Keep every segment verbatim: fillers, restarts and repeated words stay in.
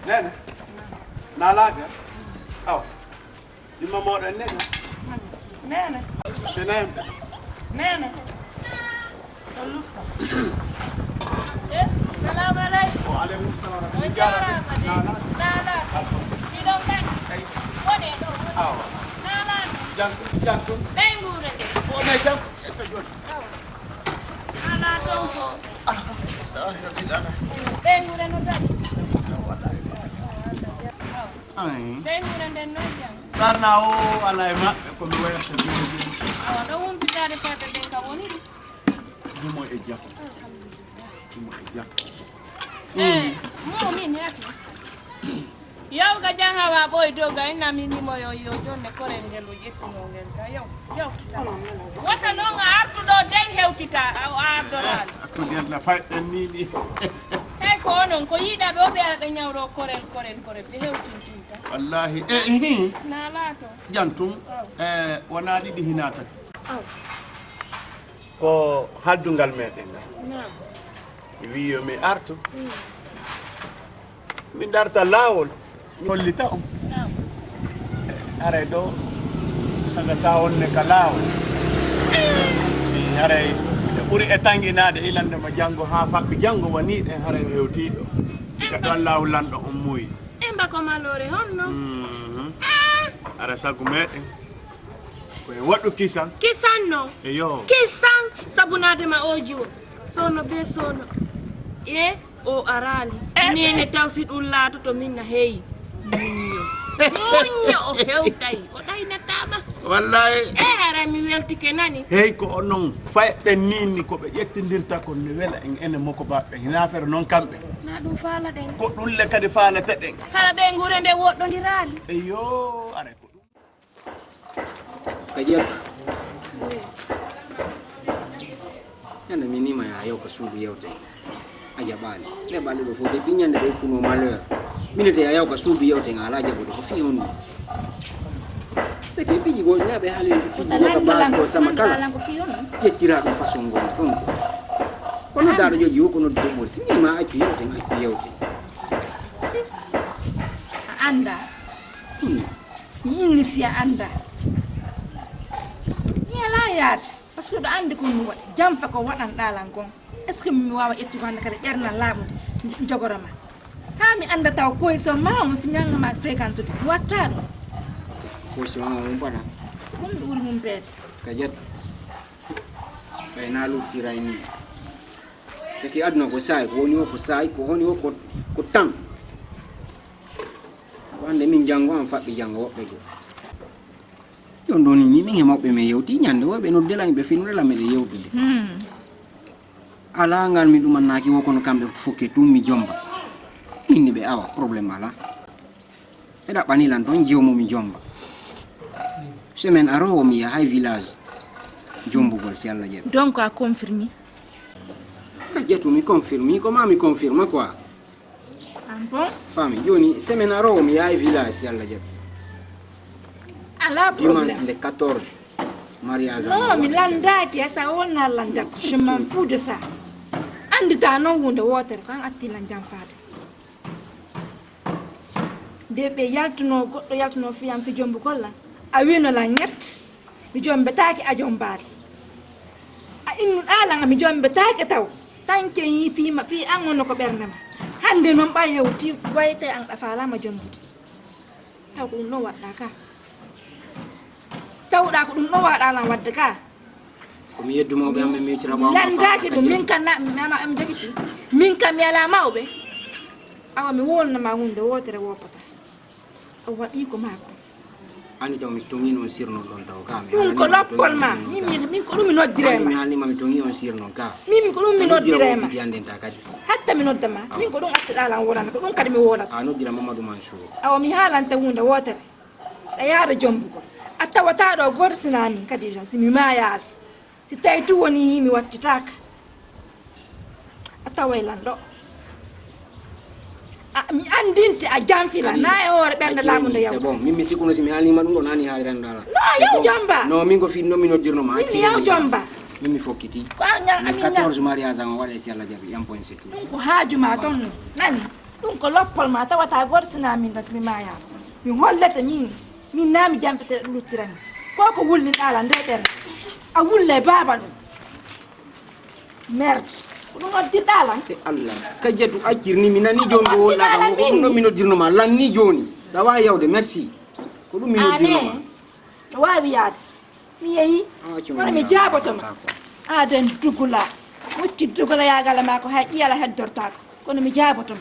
Nene, nalaga. Aw. Yimma moɗon nene. Nene. Nene. Nene. Ɗo lutta. Eh, salamu aleykum. Wa aleykum salam. On jarama de. Nana. Nana. Miɗon kadi. Wone ɗo. Awa. Nana. Jantu, jantu. Ɓey nguure de. Wone jantu. Etta joni. Awa. Ala ɗon ko. Alhamdulillah, rabbil alamin. Ɓey nguure no dari. Awa. Ay. Ɓey nguure nden noon jam. Sarna o ala e maɓɓe ko mi wayata joni. Awa, ɗo humpitaade fayɓe ɓen ka woni ɗum. Dumo e jam. Dumo e jam. Eh, mo min hati. Yaw ka jang hawa ɓoy dow ga inna min mimo yo yo jonne korel ngel o ƴettuno ngel ka yaw. Yaw kisa. Wata noon a artuɗo dey hewtita a o ardoraani. Ko nden na fayɗen ni ni. Hey ko onon ko yiɗaɓe o ɓe ara ɓe ñawro korel korel korel ɓe hewtintinta. Wallahi e hi. Na laato. Jantum. Aw. E wona ɗiɗi hina tati. Aw. Ko haddungal meɗen ngal. Naam. Mi wi yo mi artu. Mm. Mi darta laawol. Mi hollita on. Naam. Haray ɗo sagata on ne ka laawol. Haray ɓe ɓuri e tannginaade ilande ma janngo haa faɓɓi janngo wanii ɗen haray o hewtiiɗo. Sika ɗon laawol lanɗo on muuyi. E mbako maloore honno? Mhm. Hara sagu meɗen. Ko e waɗu kisan. Kisan no? Eyo. Kisan sabu naade ma o jiwo. Sono be sono. E o araali. Nene taw si ɗum laatoto min na heeyi. Muñño. Muñño o hewtay. O ɗaynataama. Wallahi. E hara mi weltike nani. Hey ko o non fay ɓe nini ko ɓe ƴettindirta kon ne wela en ene moko baɓɓe. Hina fere non kamɓe. Na ɗum faala ɗen. Ko ɗum le kadi faalete ɗen. Hara ɓe nguure nde woɗɗondiraali. Eyo, are ko ɗum. Ka ƴeetu. Nana mi nima ya yaw ka suudu yewte. A jaɓaali. Nde ɓalli ɗo fof depuis ñande ɓe ukkuno malheur. Minute ya yaw ka suudu yewte nga ala jaɓude ko fii honno. C'est que piiji goo ina ɓe haali en piiji goo ka base ɗo sama kala. Ƴettira ɗum façon goo ton ko. Kono daɗo joji wo ko noddi ɗo ɓuri. Si minima accu yewte accu yewte. A anda. Hmm. Mi inni si a anndaa. Mi alaa yaade, parce que ɗo anndi ko mi waɗi. Jam fa ko waɗanɗaa lan kon. Est-ce que mi waawa ƴettugo hannde kadi ɓernal laaɓunde, mi jogora ma? Haa mi annda taw position ma on, si mi annga ma fréquentude, mi watta ɗum. Position ma on faɗa. Ɗum mi ɓuri humpeede. Ka ƴettu. Ɓay na luttira e nii. C'est que aduna ko saayi, ko woni o ko saayi, ko woni o ko, ko tan. Ko hannde min janngo, an faɓɓi janngo woɓɓe goo. Ɗon ɗon ni, min e mawɓe men yewti, ñande woɓɓe noddela, ɓe finnude lan, meɗen yewtude. Hmm. Alaa ngal mi ɗumannaaki wo kono kamɓe fof ke tun mi jomba. Min ni ɓe awa, problème alaa. Ɓe ɗaɓɓani lan ton jiwo mo mi jomba. Semaine aroowo mi yahay village jombugol si Allah jaɓi. Donc a confirmi? Ka ƴetu mi confirmi, ko ma mi confirme quoi. Ah bon? Fami, joni semaine aroowo mi yahay village si Allah jaɓi. Ala problème. Dimanche le quatorze, mariage am. Non, mi landaaki, esa wonna landat. Je m'en fous de ça. Andita non hunde wotere, ko an atti lan jam faade. Nde ɓe yaltuno, goɗɗo yaltuno fii am fii jombugol lan. A wino lan ñett, mi jombetaaki a jombaali. A innuɗaa lan, mi jombetaake taw. Tanke yi fii ma, fii an wonno ko ɓernde ma. Hannde non ɓay hewti wayte an ɗa faalaama jombude. Taw ko ɗum ɗon waɗɗaa ka. Tawɗaa ko ɗum ɗon waɗɗaa lan waɗde ka. Ko mi yeddu mawɓe am ɓe mi yewtira mi ɓaawo ma landaaki faama ɗum, ka min jeetu. Kan na, mi, mi, mi, mi jogiti. Min kam mi alaa mawɓe. Awa mi wolna ma huunde wootere woppata. A waɗi ko maako. Ani taw mi tongi non sirno ɗon taw ka. Mi ɗum ko haalani ma mi loppol tongi ma. Non Min, ka. Min, min ko ɗum mi noddire Ani ma. Mi haalni ma mi tongi on sirno ka. Min, min ko ɗum mi noddire ma. Kadi. Hatta mi nodda ma. Awa. Min ko ɗum attiɗaa lan wonana, ko ɗum kadi mi wonata. A noddira Mamadou Mansour. Awa mi haalante huunde wootere. A yaada jombugol. A tawata ɗo gooto sina min Kadija, si mi maayaali. Si tawi tun woni mi wattitaaka. A taway lan ɗo. A, mi anndinte a janfila. Kadija. Na e hoore ɓernde laamu nde yaw. C'est bon. Min mi sikkuno si mi haalnima ɗum ɗo nani haali renda lan. No, yaw jomba. No, min ko fiɗɗo mi noddirno ma. Min yaw jomba. Min mi fokkiti. Ko an ña-, min amin ña- quatorze mariage an o waɗa, si Allah jaɓi, un point, c'est tout. Ɗum ko haaju ma toon no. Nani? Ɗum ko loppol ma, tawata goto sina min ɗo, si mi maayaama. Mi hollete min, min naa mi jamfete ɗo luttirani. Ko ko wulni ɗaala nde ɓernde. A wulle baaba ɗum. Merde. Ko ɗum noddirɗa lan? E Allah. Kajjatu, accir ni, mi nani jooni ko wonɗa kam. Ko ɗum ɗo mi noddirno ma. Lan ni jooni. Ɗa waawi yawde, merci. Ko ɗum mi noddirno ma. Ane. No waawi yaade. Mi yehi. Kono mi jaaboto ma. Aden dugula. Mucci dugula yagala ma ko hay ƴiyala heddortaako. Kono mi jaaboto ma.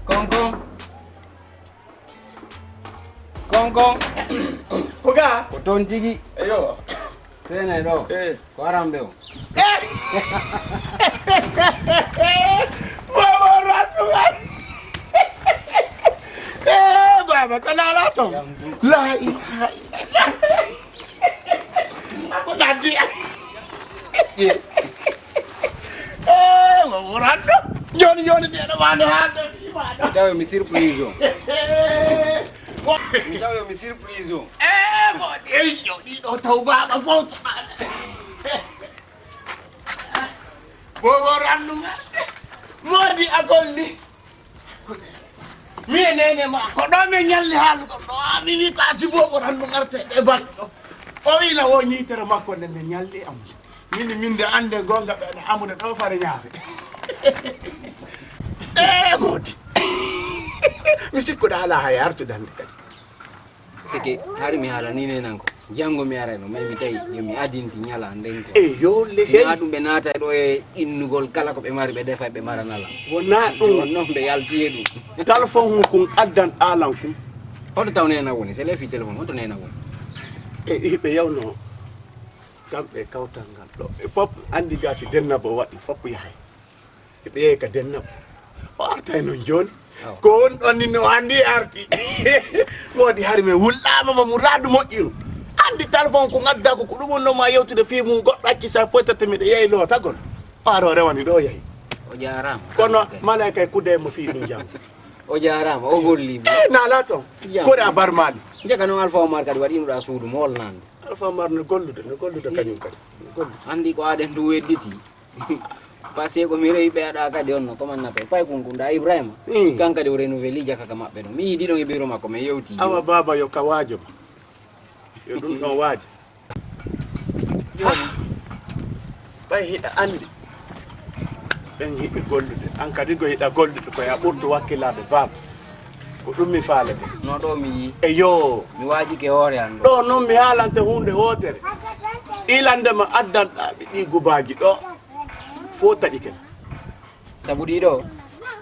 Konkon. Konkon. Ko ga? Ko toon tigi. Eyo. Seenay ɗo. Eh. Ko aramɓe o. Eh! Bobo Rasuwa. Eh, baba, ko nala toon? La ilaha illallah. Ako nandi. Eh, Bobo Rasuwa. Joni, joni, ɗeɗo wano haalde. Tawi mi surprise o. Mi tawi mi surprise o. Eh, mo, eh, yo, ɗiɗo taw baba fof. Bobo Randu ngarde. Modi a golli. Mi e nene ma, ko ɗo men ñalli haalugol ɗo. A mi wi ko asi Bobo Randu ngarte e balɗe ɗo. O wi la wo ñiitere makko nde nde ñalli am. Min, min nde ande gonga ɓe na amude ɗo fare ñaafe. Eh, Modi. Mi sikkuɗa ala hay artude hannde kadi. Sike, hari mi haala ni nenan ko. Janngo mi arayno, mais mi tawi yo mi adinti ñala nden ko. E yo le. Sina hey. Ɗum ɓe naata ɗo e innugol kala ko ɓe mari ɓe defa ɓe mara nala. Wona ɗum. Won noon ɓe yalti e ɗum. Talfon hun kun addan alan kun. Hoto taw nena woni, c'est les filles téléphone, hoto nena woni. E, e ɓe yawno. Kamɓe kawtal ngal ɗo. E fof anndi ga si dennabo waɗi, fof yahay. Eɓe yehi ka dennam. O artay noon jooni. Awa. Ko on ɗon ni no anndi arti. Moodi hari men wulɗaama mo muraadu moƴƴiru. Anndi talfon ko ngadda ko, ko ɗum wonno ma yewtude fii mum goɗɗo acci sa foytata miɗo yehi lootagol. O ara o rewani ɗo o yehi. O jaaraama. Kono malaika e kude mo fii ɗum jam. O jaaraama, o golli. Eh, naalaa toon. Jam. Kore a barmaali. Njaka noon Alfa Omar kadi waɗi ɗum ɗa suudu mo wolnaande. Alfa Omar no gollude, no gollude kañum kadi. No gollude. Anndi ko aɗen ɗum wedditi. Parce que ko mi rewi ɓe aɗa kadi on no commande nato. Pay kun kun da Ibrahima. Mm. Kan kadi o renouveli jaka ka maɓɓe ɗo. Mi yidi ɗon e biro makko, mi yewti. Awa baba yo ka waajo ma. Yo ɗum ɗon waaji. Jooni. Ɓay hiɗa anndi. Ɓen hiɓe gollude. An kadi ko hiɗa gollude ko ya ɓurtu wakkilaade baba. Ko ɗum mi faale ko. No ɗo mi yi. Eyo. Mi waajike hoore an ɗo. Ɗo noon mi haalante huunde wootere. Ilande ma addanɗaa ɓe ɗii gubaaji ɗo. Fof taƴike. Sabu ɗii ɗo.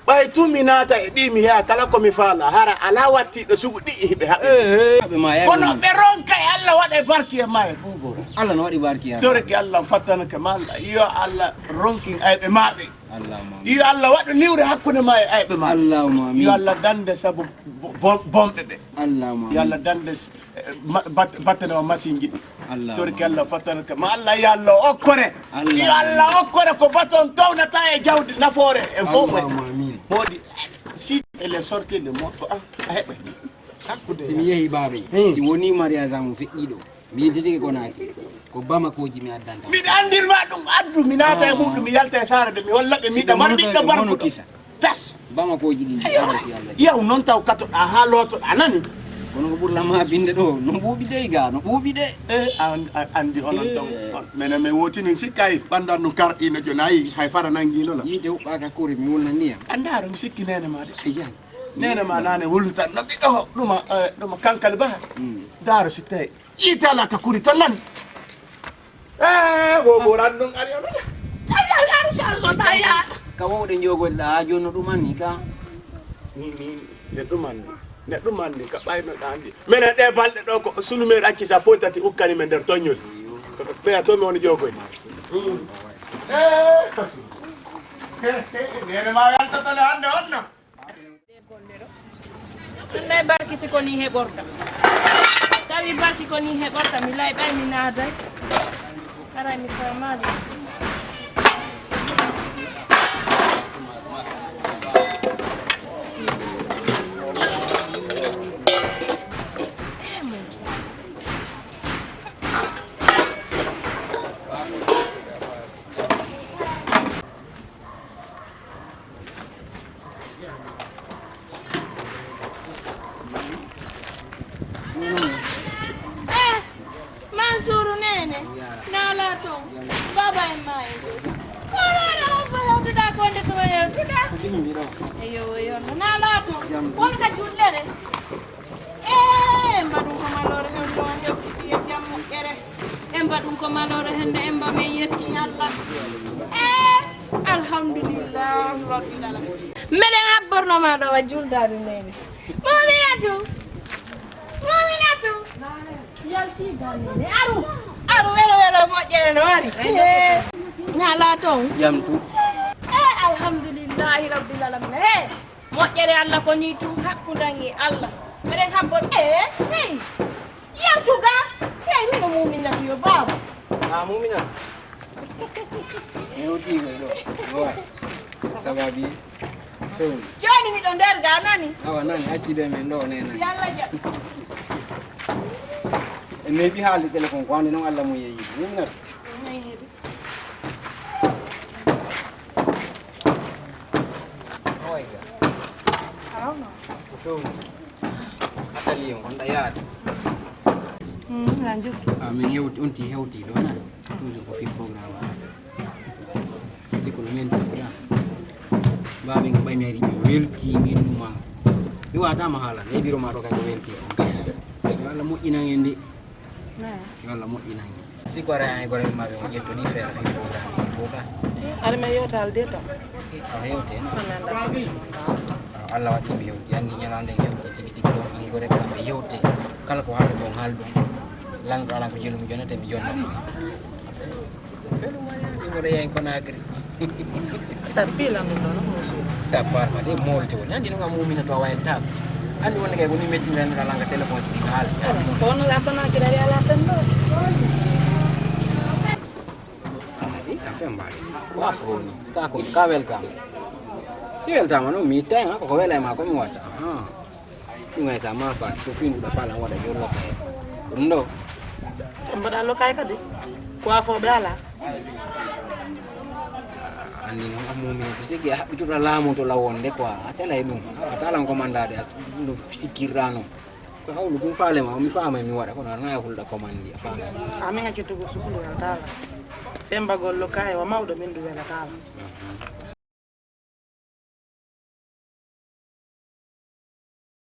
Ɓay tun mi naata e ɗii mi heya kala ko mi faala. Hara alaa wattiiɗo sugu ɗiɗi hiɓe haɓe. Eh, eh. Haɓe ma yaɓe. Kono ɓe ronka e Allah waɗa e barki e ma e buubo. Allah no waɗi barki e Allah. Torki Allah fattanake ma Allah. Yo Allah ronkin ayɓe maɓe. Allahumma amin. Yo Allah waɗu niwre hakkunde ma e ayɓe ma. Allahumma amin. Yo Allah dande sabu bo-, bo-, bonɓe ɓe. Allahumma amin. Yo Allah dande s-, eh, ma-, bat-, battane o masiŋ jiɗi. Allahumma amin. Torki Allah fattanaka. Ma Allah yo Allah okkore. Allahumma amin. Yo Allah okkore ko baton townata e jawdi nafoore e fof. Allahumma amin. Moodi si elle est sortie de moi ko an a heɓa. Hakkude. Si mi yehi baabe. Hmm. Si woni mariage am feƴƴiɗo. Mi yejjitike Konaaki, ko Bamakooji mi addanta. Miɗo anndirma ɗum, addu, mi naata e muɗum, mi yalta e saare nde, mi holla ɓe, miɗo mari ɓiɗɗo barkuɗo. Fes. Bamakooji ɗin, mi ara si Allah. Yaw noon taw katoɗaa haa lootoɗaa, nani? Kono ko ɓurla ma binde ɗo, no ɓuuɓi de ga, no ɓuuɓi de. E, a, a, anndi onon taw, menen men wootini sikka, ay, ɓanndan ɗum karɗiino jooni, ay, hay fara nanngiino la. Yiite huɓɓaaka kuri, mi wulna ndiyam. A ndaaro, mi sikki neene ma de, ay, yaay. Neene ma naane wullutan, no mi ɗo, ɗuma, eh, ɗuma kankali ba. Mm. Ndaaro si tawi. Yiite alaa ka kuri ton nani. Eh, wo ɓoran ɗon ari on. Ari, ari, ari, sa, so, ta, ya. Ka wowɗe jogoɗa ha joni no ɗum anni ka. Ni, ni, ne ɗum anni. Ne ɗum anni ka ɓayno ɗa andi. Menen ɗe balɗe ɗo ko sunu men acci sappo e tati ukkani men nder toñol. Ɓeya to mi woni jogoy. Mm. Eh, nene ma yaltotole hande on no. Ɗum ɗay barki si ko ni heɓorta. Tawi barki ko ni heɓorta, mi layɓay, mi naaday. Haray mi faamaali. Eh, Mansuuru, Neene, naalaa toon. Baaba en maa en ɗo. Kono aɗa hombo hewtuɗaa ko nde tuma hewtuɗaa? Eyo, eyo, no naalaa toon. Won ka jullere. Eh, mbaɗum ko maloore hewndo hewtiti e jam moƴƴere. En mbaɗum ko maloore hende, en mba men yetti Allah. Eh, alhamdulillahi rabbil alamin. Meɗen habborno ma ɗo wa juldaade Neene. Muminatu! Muminatu! Yalti ba Neene. Aru! Aru, welo, welo, moƴƴere no wari. Eh, naalaa toon. Jam tu. Eh, alhamdulillahi rabbil alamin. Eh, moƴƴere Allah ko ni tun hakkundan e Allah. Meɗen habbor, eh, hey! Yaltu ga! Hey, mino Muminatu yo baaba. Ah, Muminatu. Hewti ko ɗo. Wa. Ça va bien? Fewni. Jooni miɗo nder ga, nani? Awa, nani, acci de men ɗo, nena. Yalla ja. E nebi haali téléphone ko hande non Allah mo yeeyi. Muminatu. Oy ga. Ko fewni? Atali on, on ɗa yaade. Hmm, na jokki. Ah, min hewti, on ti hewti ɗo, na? Toujours ko fi programme. Siko no men tigi, ya. Babi nga ɓay mi ari, mi welti, mi innuma. Mi wata ma haala, e biro ma ɗo kay ko welti. Yo Allah moƴƴinan en de. Yo Allah moƴƴinan en. Si ko ara ay gore maɓe on ƴetto ɗi feere fi programme ɗi fof ka. Ari men yewtal de tan. A hewte na. Amen da. Allah waɗi mi hewti, anndi ñalaande hewti tigi tigi ɗo, ay gore maɓe hewte. Kala ko haalde ɗon haal ɗum. Lanɗo ala ko jelu mi jonete mi jonna. Felu ma yaade mo reya en Conakry. Tappi lan ɗum ɗon mo si. Tappar ma de molte woni. Anndi no ngam Muminatu a wayal tal. Anndi wonde kay ko ni metti nan ka langa téléphone si ɗin haali. Ko wonno la Conakry ari ala fen ɗo. Ah, di ka fen mbaɗi. Wa fo ni. Ka ko ka welcome. Si welcome no mi tay ko ko wela ma ko mi wata. Aha. Ɗum ay sa ma paati so fiindu ɗo faala waɗa yo lokay. Ɗum ɗo. Ɓe mbaɗa lokay kadi. Ko a fo ɓe ala. Anndi noon a muumina ko sigi a haɓɓitoɗa laamu to law wonde quoi a selay ɗum a talan commandade ɗum sikkirɗa noon ko hawlu ɗum faale ma mi faama mi waɗa kono aɗa naya hulɗa commande a faama amin a kettugo sukulu weltala fembagol lokay wa mawɗo min ɗum welatala